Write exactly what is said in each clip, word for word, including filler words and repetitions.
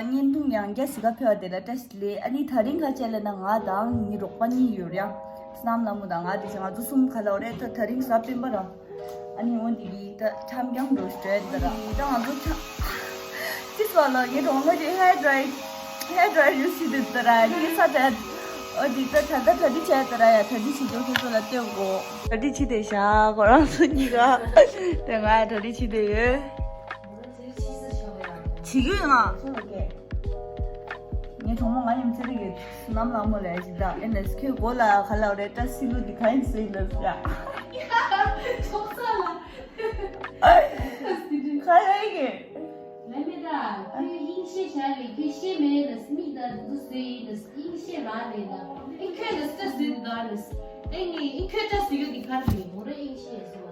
བརྙན་ཐུང་ཡང་བསྐྱར་གཟིགས་ག་ཕེབས་པ་དེ་ལ་བཀྲ་ཤིས་བདེ་ལེགས། ཨ་ནི་དེ་རིང་ག་བྱས་ལབ་ན་ང་དང་ངའི་རོགས་པ་གཉིས་ཡོད་རེད་ཡ། བསོད་ནམས་ལྷ་མོ་དང་ང་དེ་བྱས་ང་ཚོ་གསུམ་ག་ལབ་རེད། ད་དེ་རིང་གཟའ་སྤེན་པ་ར། ཨ་ནི་འོ་འདི་གི་ད་འཆམ་རྐྱང་འགྲོ་ཞིག་འགྲོ་ཡ་འདི་ད་ར། ད་ང་ཚོ་འཆམ་ཅི་སོགས་ལ་ངའི་རོགས་པ་གི་ཧེར་ཌ་རའི་ཧེར་ཌ་རའི་ཡུ་སི་དེ་འདི་ར་ཡིན་ས་དེ། འོ་འདི་ད་ད་ད་གྲ་སྒྲིག་བྱས་འདི་ར་ཡ། གྲ་སྒྲིག་བྱེད་རྒྱུ་སོ་སོ་ལ་སྟོན་དགོས། གྲ་སྒྲིག་བྱེད་དེ་བཞག་ཁོ་རང་ཚོ་གཉིས་ཀ་དེ་ང་ཡ་གྲ་སྒྲིག་བྱེད་དེ་ཡོད། བྱེད་ཀྱི་ཡོད་ང་ཚོ་ལ་སྐད། ངའི་གྲོགས་མོ་ང་ཡིན་ཚེ་རིང་གི་བསོད་ནམས་ལྷ་མོ་ལས་ཞིག་ད་ཨེ་ནས་ཁྱོད་སྒོ་ལ་ག་ལ་རེད། ད་སི་ལུ་འདི་ག་ཡིན་སུ་ཡིན་ལབ་ཡ། ཚོགས་ས་ལ། ག་ལ་ཡིན་གི། ལ་མེ་ད་ཁྱོད་དབྱིན་ཤེས་བྱ་རེད། ཁྱོད་ཤེས་མེད་ལ་སྨིག་ད་འདུག་ཟེར་ཡིན་ད་དབྱིན་ཤེས་ར་རེད་ད། ཨེ་ཁྱོད་ལ་སྟ་ཟེར་འདུག་ད་ལ་ཨེ་ངས་ཨེ་ཁྱོད་ད་ཟེར་ཡོད་འདི་ག་རེད་མོ་ར་དབྱིན་ཤེས་ཟེར་བ་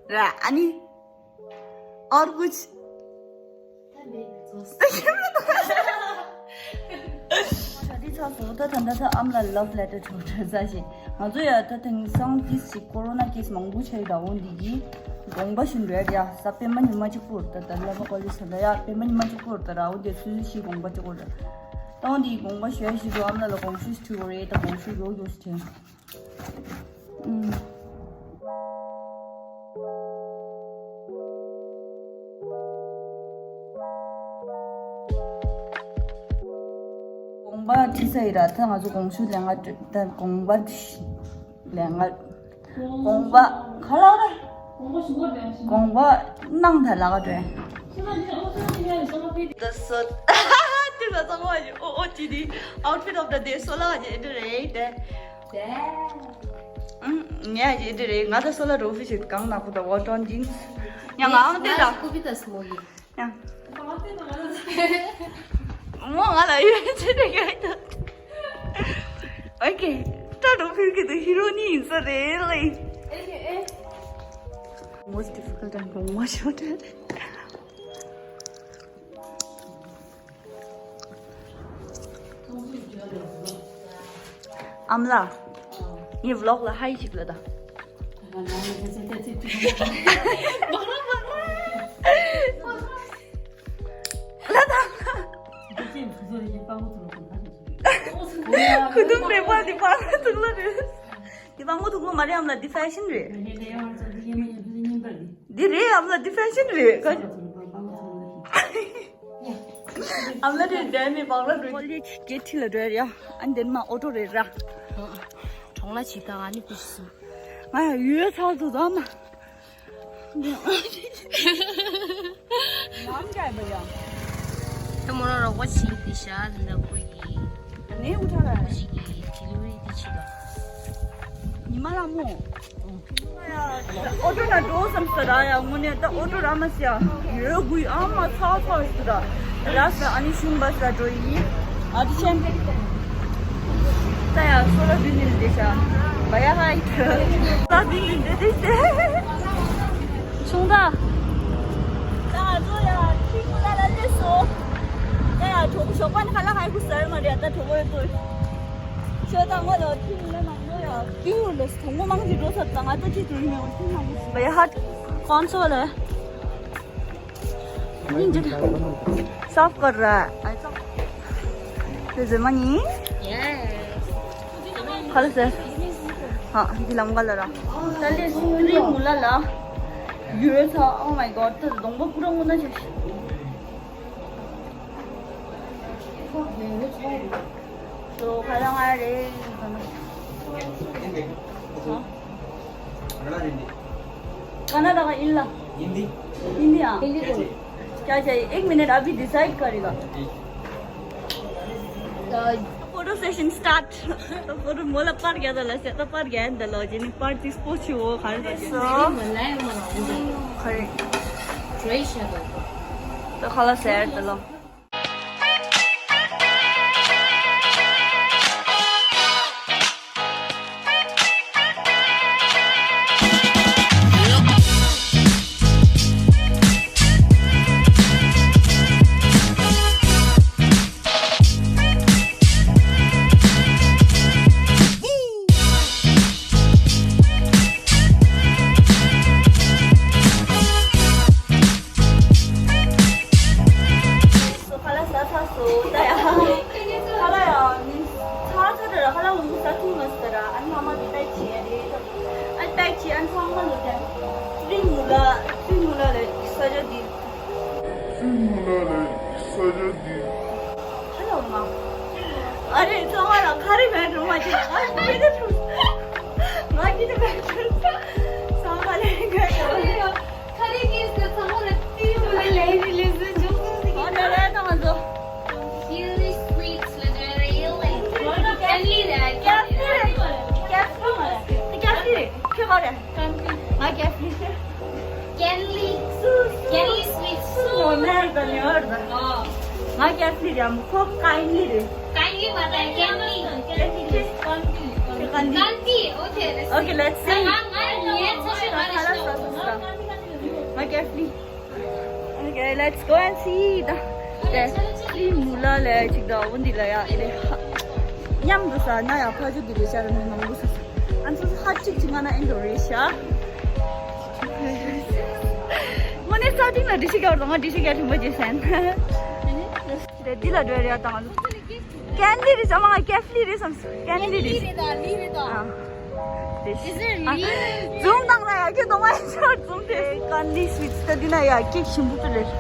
ར། ར་ཨ་ནི། ཨོར་གུཆ། ད་འདི་ཚ་སོ་ད་ད་ད་ད་ཨམ་ལ་ལབ་ལེ་ཊར་འཕྲོ་འཕྲོ་ཚ་ཞིག་ང་ཚོ་ཡ་ད་དེང་སང་ཀིས་ཞིག་ཀོ་རོ་ན་ཀིས་མང་པོ་ཆགས་ཡོད་ད། འོ་འདི་གི་དགོངས་པ་ཞུ་འགྲོ་ཡ། ཡ་གཟའ་སྤེན་པ་ཉི་མ་གཅིག་པོ་རེད་ད། ད་ལ་མ་ཀོ་ལི་ས་ད་ཡ་སྤེན་པ་ཉི་མ་གཅིག་པོ་རེད་ད་ར། འོ་འདི་སུ་ཞིག་དགོངས་པ་གཅིག་པོ་རེད། ད་འོ་འདི་དགོངས་པ་ཞུ་ཡ་ཞིག་འགྲོ། ཨམ་ལ་ལ་དགོངས་ཞུ་ཞུ་དགོས་རེད་ད། དགོངས་ཞུ་རོགས་རོགས་ཞིག་དྲན། ཨུམ། དགོངས་པ་ཁྲིད་ས་ཡིན་ར། ད་ང་ཚོ་དགོངས་ཞུ་ལན་ང་ད་དགོངས་པ་ལན་ང་དགོངས་པ་ག་ལ་ར། དགོངས་པ་གནང་ད་ལ་ག་དྲན། ད་སོ་དེ་ལ་ཚང་མ་ཨོ་ཨོ་ཅི་དི་outfit of the day སོ་ལ་ཨ་ཅེ་འདི་རེད་དེ། ངས་ཡི་འདི་རེད། ང་ད་སོ་ལ་རོ་ཕི་ཞིག་གང་ནག་པོ་ད་ཝོ་ཊོན་ཇིན་སི། ཡང་ང་ཨང་དེ་ད། ཀུ་པི་ད་སི་མོ་ཡི། ཡང་། མོ་ང་ལ་ཡོད་ཅེ་དེ་ག་ད། ཨོ་ཁེ། ད་རོ་ཕི་གི་ད་ཧི་རོ་ནི་ཡིན་ས་རེད་ལེ། Most difficult and most important. ཨ་མ་ལགས། ངའི་vlog ལ་ཧའི་ཞིག་ལབ་དང་། ལབ་དང་་། ཁུ་ཐུམ་རེ་པ་འདི་པ་ཐུག་ལ་རེད། འདི་པ་མོ་ཐུག་ལོ་མ་རེད། ཨ་མ་ལགས་འདི་ཕེ་ཤན་རེད། འདི་རེད། ཨ་མ་ལགས་འདི་ཕེ་ཤན་རེད། ཨ་མ་ལགས་འདི་ལྡན་མི་བག་ལ་རུ། ཀོ་ལེ་ཇི་གེ་ཊི་ལ་འགྲོ་ཡ། ཨ་འདན་མ་ཨོ་ཊོ་རེད་ར། གྲོང་ལ་ཇི་ལྟར་ཨ་ནི་ཀུ་སུ། ང་ཡ་ཡོད་ཚར་དུ་ད་མ། ལམ་རྒྱབ་པ་ཡ། ད་མོ་རང་རོགས་པ་བྱེད་འདི་ཤ་འདི་འདྲ་ཁོ་ཡི། ནས་འུ་ཐག་ལ། ཁོ་ཞིག་གི་ཌི་ལི་ཝ་རི་འདི་བྱེད་ལ། ཉི་མ་ལ་མོ། ཨོ་ཊོ་ན་འགྲོ་བསམ་ས་ར་ཡ། དངོས་གནས་ད་ཨོ་ཊོ་ར་མ་སི་ཡ། ཡོད་དགུའི་ཨ་མ་ཚ་ཚ་ཞིག་ར། ར་ས་ཨ་ནི་ཤུན་བ་ས་འགྲོ་ཡི། ཨ་ཏི་ཆེན། ད་ཡ་སོ་ལ་བི་ནི་ལ་དེ་ཤ། བ་ཡ་ཧའི། ད་བི་ནི་འདྲེ་དེ་ཤ། ཆུང་ད། ད་ང་ཚོ་ཡ་ཁྱི་ཀུ་ལ་ལ་སླེབས་སོང་། ད་ཡ་གྲོགས་པོ་ཞོགས་པ་ནས་ཁ་ལག་ཧའི་ཁུ་ཟེར་མ་རེད། ད་གྲོགས་པོ་ཡོད་དོ། ཤོད་ད་ངོ་ལ་ཁྱི་ཀུ་ལ་ནང་ལོ་ཡ། ཁྱི་ཀུ་ལ་གྲོགས་པོ་མང་ཅིག་འགྲོ་ས། ད་ང་ཚོ་ཁྱི་ཀུ་ལ་ཡོད་ཁྱི་མང་པོ། བ་ཡ་ཧ། कौन सा वाला है? नहीं, जो साफ कर रहा है। ऐसा। ये जमा नहीं? Hello sir. हाँ, ये लंबा लड़ा। चलिए, स्प्रिंग मुला ला। ये था, oh my God, तो दोंगो पूरा मुना चाहिए। तो खाना खाया रे। हाँ? कनाडा का इल्ला। हिंदी। हिंदी, हाँ। हिंदी बोलो। क्या चाहिए? एक मिनट, अभी डिसाइड करेगा। Photo session start. तो फोटो मोला पार गया था, लसे तो पार गया था, लो, जिन्हें पार तीस पोछी वो खा रहे थे। सो। खरे। तो खाला सैर तो लो। ས་ཆ་འདི། ཨ་རེ་ཚང་མ་ལ་ཁ་རི་མེད་འགྲོ་མ་བྱེད། ང་ཁྱེད་ཚོ་ང་ཁྱེད་ཚོ་མེད་འགྲོ། ཚང་མ་ལ་ཁ་རི་མེད་འགྲོ། ཁ་རི་གིས་ཚང་མ་ལ་ཏི་མ་ལ་ལས་རི་ལས་ཟིན་ཅུང་ཟིན་ཟིན། ཨ་རེ་རེ་ད་ང་ཚོ། Really sweet, literally. Candy རེད། ཀེ་ཨེཕ་སི་རེད། ཀེ་ཨེཕ་སི་རེད། ཁྱོད་ག་རེ། ང་ཀེ་ཨེཕ་སི། ཀེན་ལི། ཀེན་ལི་སུ་ཝིཊ། སུ་ནོར་མལ་ག་ནི་ཨོར་ད། ང་ཀེ་ཨེཕ་སི་རེད། ཁོ་ཀན་ལི་རེད། ཀན་ལི་མ་ད་ཀེན་ལི། ཀན་ལི། ཀན་ལི། Okay, let's see. ང་ང་ངའི་ཚ་ཤོས་ང་རེད་ཤོག་ང་ཀེ་ཨེཕ་སི། Okay, let's go and see the, the tea. མུ་ལ་ལ་ཅིག་དང་འོ་འདི་ལ་ཡ་ཨེ་རེད། མཉམ་དུ་ཟ་ན་ཡ་ཕ་ཇུ་འདི་ལས་ཤར་ནི་མང་པོ་ཟ། ཨ་ཚོ་ཧ་ཅིག་ཅིག་ང་ན་ཨིན་ཌོ་ནེ་ཤི་ཡ། དངོས་གནས་ས་སྟེང་ལ་འགྲེལ་བཤད་རྒྱག་རོགས། ང་འགྲེལ་བཤད་རྒྱག་ཐུབ་པ་བྱེད་སེམས། དེ་འདི་ལ་འགྲོ་ཡ་ད་ང་ཚོ། ཀན་ལི་རེད་ཟ་མ། ང་ཀེ་ཨེཕ་སི་རེད་བསམ་སོང་། ཀན་ལི་རེད། ལི་རེད་ད། ལི་རེད་ད། ཨ། དེ་Is it ལི། ཛུམ་བཏང་ན་ཡ་ཁྱོད་གདོང་མ་ཡ་ཆར་ཛུམ་དེ། ཀན་ལི་སུ་ཝིཊ་ད་འདི་ན་ཡ་ཀེག་ཞིམ་པོ་དེ་རེད།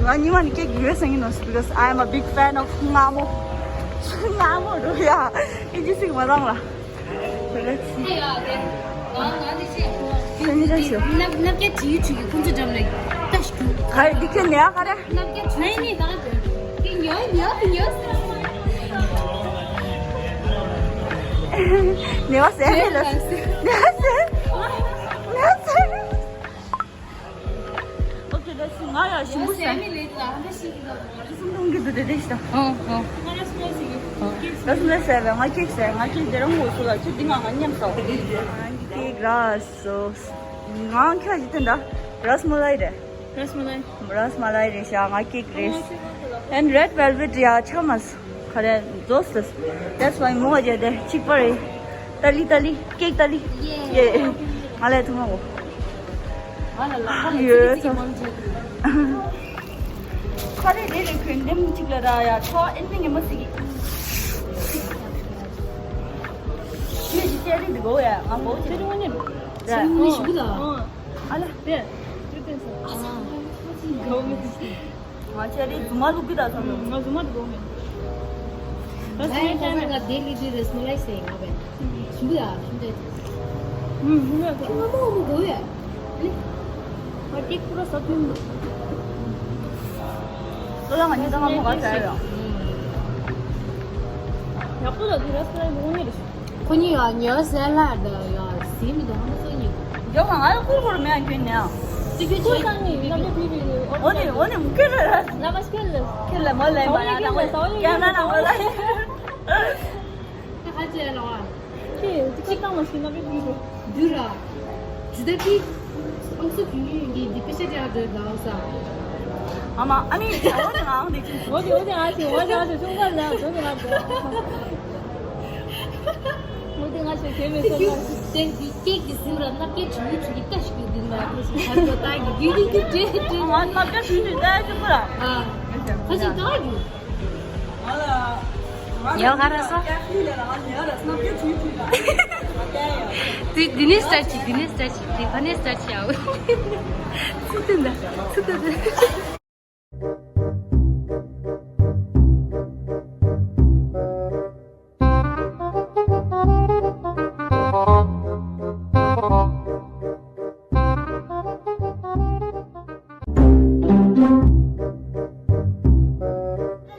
ང་ཉི་མ་ནི་ཀེག་ཡོད་ས་ཡིན་ནོ། Because I am a big fan of སྔ་མོ། སྔ་མོ་རུ་ཡ་ཨིན་ཇི་ཞིག་མ་བཏང་ལ། Let's see. ཨེ་ཡ་དེ། ང་ང་འདི་ཆེ། ཁྱོད་ནི་ཆ་ཆེ། ནབ་ནབ་སྐྱེ་བྲིས་བྲིས་ཀྱི་ཁོང་ཚོ་འགྲམ་ལ་ལྟ་ཞིག་གྱུར། ག་རེ་འདི་ཁྱོད་ནས་ཨ་ག་རེ། ནབ་སྐྱེ་བྲིས་ནི་ད་དེ་ཉོ་ཉོ་ཉོ། ནས་བ་ཟེར་ནས་ལ་ཟེར། ནས་བ་ཟེར། ནས་བ་ཟེར། Okay, let's see. ང་ཡ་ཞིམ་པོ་ཟ། ཟེར་ནས་ལས་ལ་འདི་ཞིག་གི་དོ། ཁྲི་སུམ་སྟོང་གི་དུ་དེ་དེ་ཞིག་དང་། ཨོ་ཨོ། ང་ར་སུ་ལ་ཟེར་གི། ཨོ། ར་སུ་ལ་ཟེར་བས། ང་ཀེག་ཟེར། ང་ཀེག་དེ་རང་ངོ་སུ་ལ་ཁྱོད་འདི་ང་ང་མཉམ་ཟ། ང་ཀེག་ར་སོ། ང་ཁྱོད་ཀྱི་དེ་འདྲ་ར་སུ་མ་ལའི་རེད། ར་སུ་མ་ལའི། ར་སུ་མ་ལའི་རེད་ཤག་ང་ཀེག་རེད། And red velvet ཡ་ཆ་མ་སོང་། ག་རེ་རྫོགས་སོང་། That's why མོ་བ་རྒྱ་དེ་གཅིག་པ་རེད། ཏ་ལི་ཏ་ལི། ཀེག་ཏ་ལི། ཡེ། ང་ལས་ཐུང་མ་གོ། ང་ལ་ལ་ཡོད་ཚོ། ཁ་རེ་རེ་རེ་གོན་འདེམས་གཅིག་ལ་ར་ཡ་ཐོ་ཨེན་མི་ཉི་མ་ཟིག་གི། ཁྱོད་ཀྱི་ཅེ་རི་འདི་གོ་ཡ་ང་གོ་ཅེ་རི་ངོ་ནི། ར། ཅེ་རི་ངོ་ནི་ཞིག་གི་ད། ཨ་ལ། དེ། དེ་དེ་སོ། ཨ་ཚ། ང་ཆ་རེ་རྫུན་མ་ལུག་གི་ད་ཚང་མ། ང་རྫུན་མ་དུ་གོ་མེད། ང་ཡང་ཁ་སང་ང་ལྡི་ལི་དུ་ར་སུ་མ་ལའི་ཟེར་ང་བས། ཞུ་ཡ་ཞུ་འདྲ། ཨུམ་ཞུ་ཡ། ང་མོ་མོ་གོ་ཡ། ང་ཏིག་པུ་ར་ས་ཐུན་འདུག་ལོ་ལ་ང་གཉིས་ད་ང་མོ་ག་ཚ་ཡ། ཡག་པོ་ལ་དུ་ར་སུ་མ་ལའི་མོ་ནི་རེད། ཁོ་གཉིས་ཡ་ཉལ་ཟེར་ལ་ད་ཡ་ཟིན་མི་འདུག་ཧམ་སོ་གཉིས། ཡོ་ང་ང་ལ་ཀུར་ཀུར་མེད་ཨ་ཁྱོད་ནས་ཨ། ཅི་ཁྱོད་ཁྱོད་ཀྱང་ནི་ཡིན་ན་མི་ཕི་ཕི་ནི། འོ་ནི་འོ་ནི་མུ་ཁྱོད་ལ་ར། ལ་མ་ཁྱོད་ལ། ཁྱོད་ལ་མོ་ལ་མ་ཡ་ན་མོ་ཡ་ན་ན་མོ་ལ། ཁྱོད་ཅི་ཁྱོད་བཏང་མ་ཤེས་ན་མི་ཕི་ཕི། འདུག་ར། ཇུ་ད་ཕི། ཨང་སུ་ཕི་ཡུན་གྱི་འདི་པེ་ཤ་རྒྱག་འདོད་ད་ས། ཨ་མ་ཨ་ནི་འོ་ནི་ང་འདི་ཅི། འོ་དེ་འོ་དེ་ཨ་ཅི་འོ་དེ་ཨ་ཅི་ཅུང་ཀར་ལ་འོ་དེ་ང་འགྲོ། འོ་དེ་ང་ཞེ་གེ་མེད་སོང་ན། དེ་འདི་ཀེག་གི་ཟིན་ར་ན་ཀེག་ཆུང་ཆུང་གི་ལྟ་ཞིག་གི་འདི་ན་ཁོ་ཞིག་ཁ་ཚོ་ལྟ་གི་གི་གི་གི་གི་གི། ང་ན་ཀེག་ཆུང་ཆུང་ལྟ་ཡ་ཅི་པ་ར། ཨ། ཁ་ཅིག་ལྟ་གི། ཉོ་ག་ར་སོ། དེ་འདི་ནས་སྟར་ཅི། འདི་ནས་སྟར་ཅི། དེ་ག་ནས་སྟར་ཅི་ཨའོ། ཚུ་དེ་འདྲ་ཚུ་དེ་འདྲ།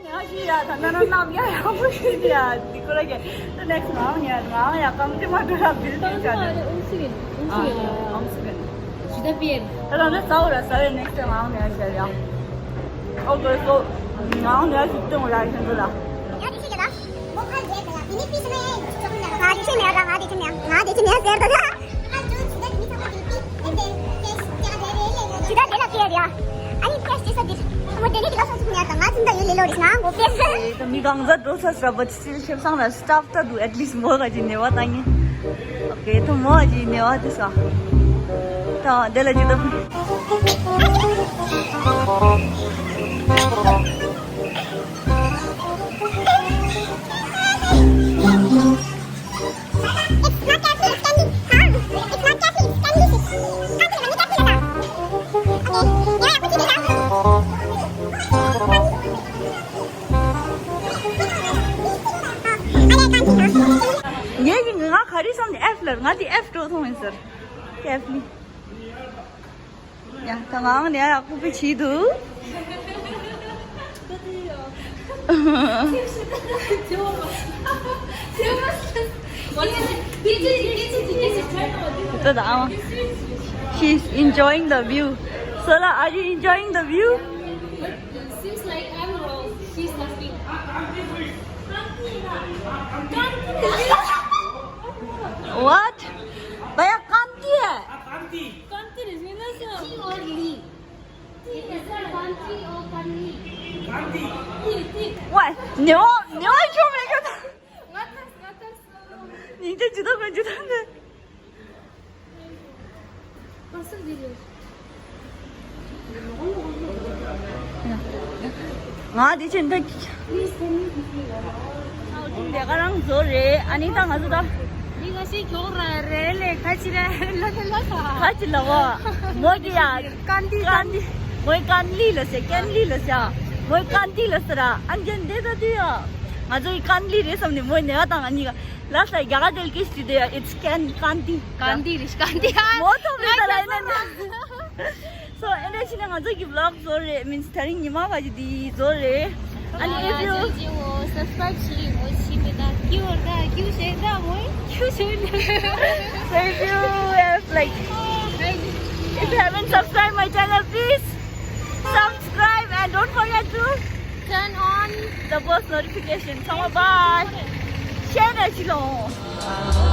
ཉག་ཞིག་ཡ་ད་ན་ན་ནམ་ཡ་ཡག་པོ་ཞིག་ཡ་འདི་ཁོ་ར་གི་ད་ནེགསི་ང་ཡ་ང་ཡ་ཀམ་ཏི་མ་འགྲོ་ར་བིལ་ཏི་ཆ་ནི་ཨུམ་སི་གི་ཨུམ་སི་གི་ཨུམ་སི་གི་ཞུ་ད་པིར། ད་ད་ནི་ས་འོ་ར་ས་ཡ་ནེགསི་ང་ཡ་ཤ་ཡ། ཨོ་གོ་སོ་ང་ཡ་ཞིག་ཏུ་ར་ཤན་དུ་ལ། ཡ་དེ་ཤེས་ཀྱི་ད། མོ་ཕར་རྒྱལ་དུ་ཡ་དེ་ནི་པི་སི་མ་ཡ་ཡིན་ཆོག་མི་ན་ང་དེ་ཆེ་མེད་ད། ང་དེ་ཆེ་མེད་ང་དེ་ཆེ་མེད་ཟེར་ད་ད། ཕར་ཅུང་ཇི་ད་དེ་མི་ཚང་མ་དེ་པི་ཨེ་དེ་དེ་ཇི་ད་དེ་རེད་ལེ་ལེ་ལེ། ཇི་ད་དེ་ལ་ཕེ་རེད་ཡ། ཨ་ནི་ཕེ་སི་ཅི་ས་དེ་མོ་དེ་ནི་དེ་ལ་སོང་ཆོག་མི་ན་ད་ང་ཚིན་ད་ཡོད་ལེ་ལོ་རེད་ང་མགོ་པེ་ཟེར། ད་མི་གང་ཟ་འགྲོ་ས་སྲ་བ་ཅི་ཞིག་ཤེབ་སང་ལ་སྟབས་ད་དུ་ཨེཊ་ལིསྟ་མོ་ག་ཅིག་ནེ་བ་ད་ངེ། ཨོ་ཀེ་ད་མོ་ག་ཅིག་ནེ་བ་དེ་ས། ད་དེ་ལ་ཇི་ད། It's not Catholic, it's Catholic. Huh? It's not Catholic, it's Catholic. Catholic, not Catholic. Okay. ང་དེ་ཨེཕ་འགྲོ་ཐོང་ཡིན་ཟེར། ཨེཕ་ནི། ཡ་ད་ང་ནི་ཡག་པོ་པའི་ཆེད་དུ། ད་ད་ཨ། She's enjoying the view. Sola, are you enjoying the view? Seems like I'm wrong. She's asking. What? भैया काम की है? काम की। काम की नहीं ना sir. T or Lee? T is it काम की or काम ली? काम की। T, T. What? नेवा नेवा क्यों मैं क्यों? Ngatas, ngatas. ཉིན་རྒྱུན་ཇུ་དང་གི་ཇུ་དང་གི། ང་དེ་ཆེན་ད། ལས་ཀ་རང་བཟོ་རེད། ཨ་ནི་ད་ང་ཚོ་ད། འདི་ང་ཞིག་ཁྱོག་ར་རེད་ལས་ཁ་ཅི་ར་ལ་ལ་ལ་ཁ། ཁ་ཅི་ལ་བ། མོ་གི་ཡ། ཀན་ཏི་ཀན་ཏི། མོའི་ཀན་ལི་ལ་ཟེར། ཀན་ལི་ལ་ཟེར། མོའི་ཀན་ཏི་ལ་ཟེར་ར། ཨན་ཅན་དེ་ད་དུ་ཡ། ང་ཚོ་ཡི་ཀན་ལི་རེད་བསམ་ནས་མོའི་ནེ་བ་དང་ང་གཉིས་ཀ། Last like Gaga Delki studio, it's can Kanti. Kanti, Rish Kanti. Moto Kanti. So, and then she nga zo ki vlog zore means telling ni ma ba di zore. And if you subscribe shi mo shi me da ki or da ki she da mo ki she. So if you have like if you haven't subscribed my channel, please subscribe and don't forget to turn on the post notification. Come on, bye. Share na chilo.